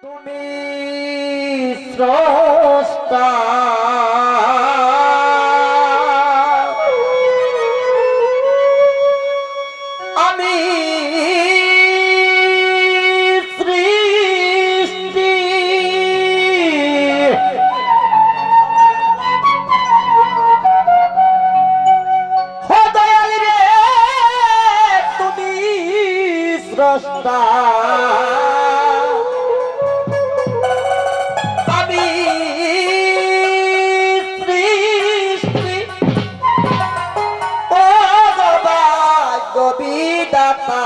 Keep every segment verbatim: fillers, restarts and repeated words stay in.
তুমি স্রষ্টা, আমি সৃষ্টি। ও দয়াল রে, তুমি স্রষ্টা, আমি সৃষ্টি। ও ভাগ্য বিধাতা,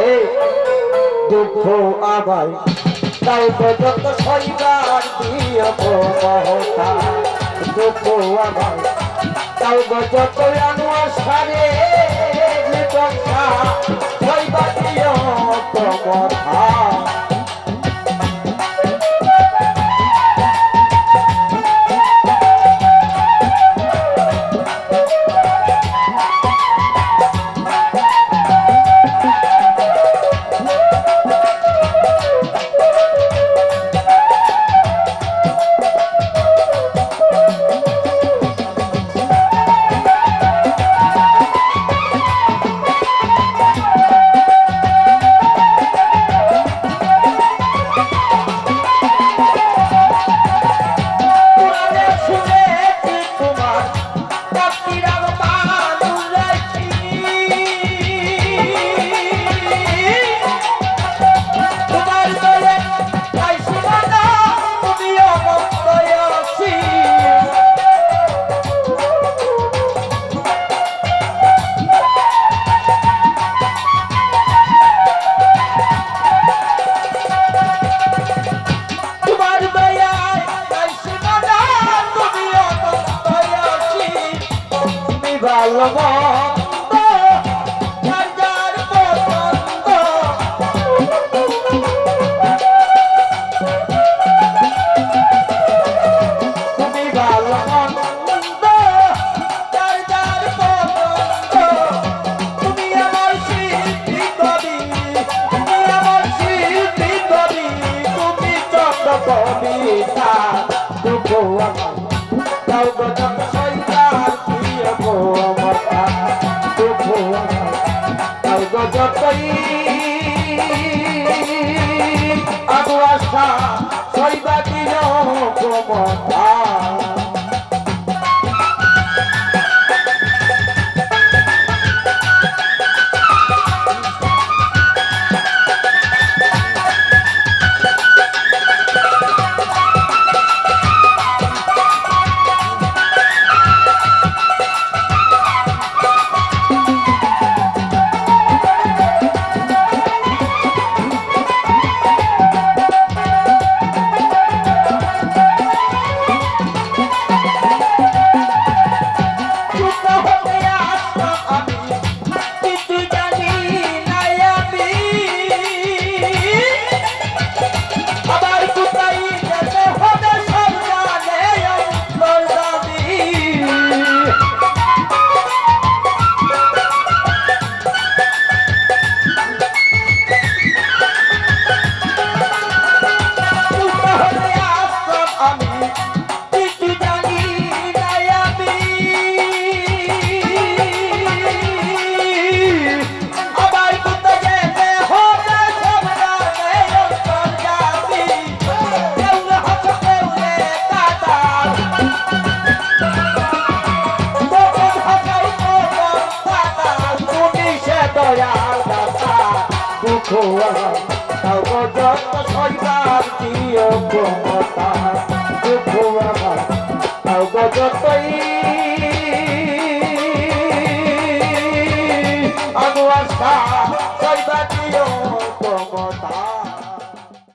এই দুঃখ আমায় তাও পর্যন্ত সইবার দিও গো মহতা। দুঃখ আমায় তাও পর্যন্ত আনোয়ার সারে প্রশংসা সইবার দিও গো মহতা। তোমার দয়ায় নাই সীমানা, তুমি অনন্ত অসীম। তুমি ভালো মন্দ, যার যার পছন্দ। তুমি ভালো মন্দ, যার যার পছন্দ। তুমি আমার শিল্পী কবি, তুমি আমার শিল্পী কবি, তুমি চন্দ্র কবিতা। দুঃখ আমার তাও গো যত সইবার প্রিয় গো আমার। দুঃখ আমার তাও গো যতই আগুয়াশা সইবা দিও গো মতা। দুঃখ আমার তাও গো যত সইবার দিও ক্ষমতা। দুঃখ আমার তাও গো যতই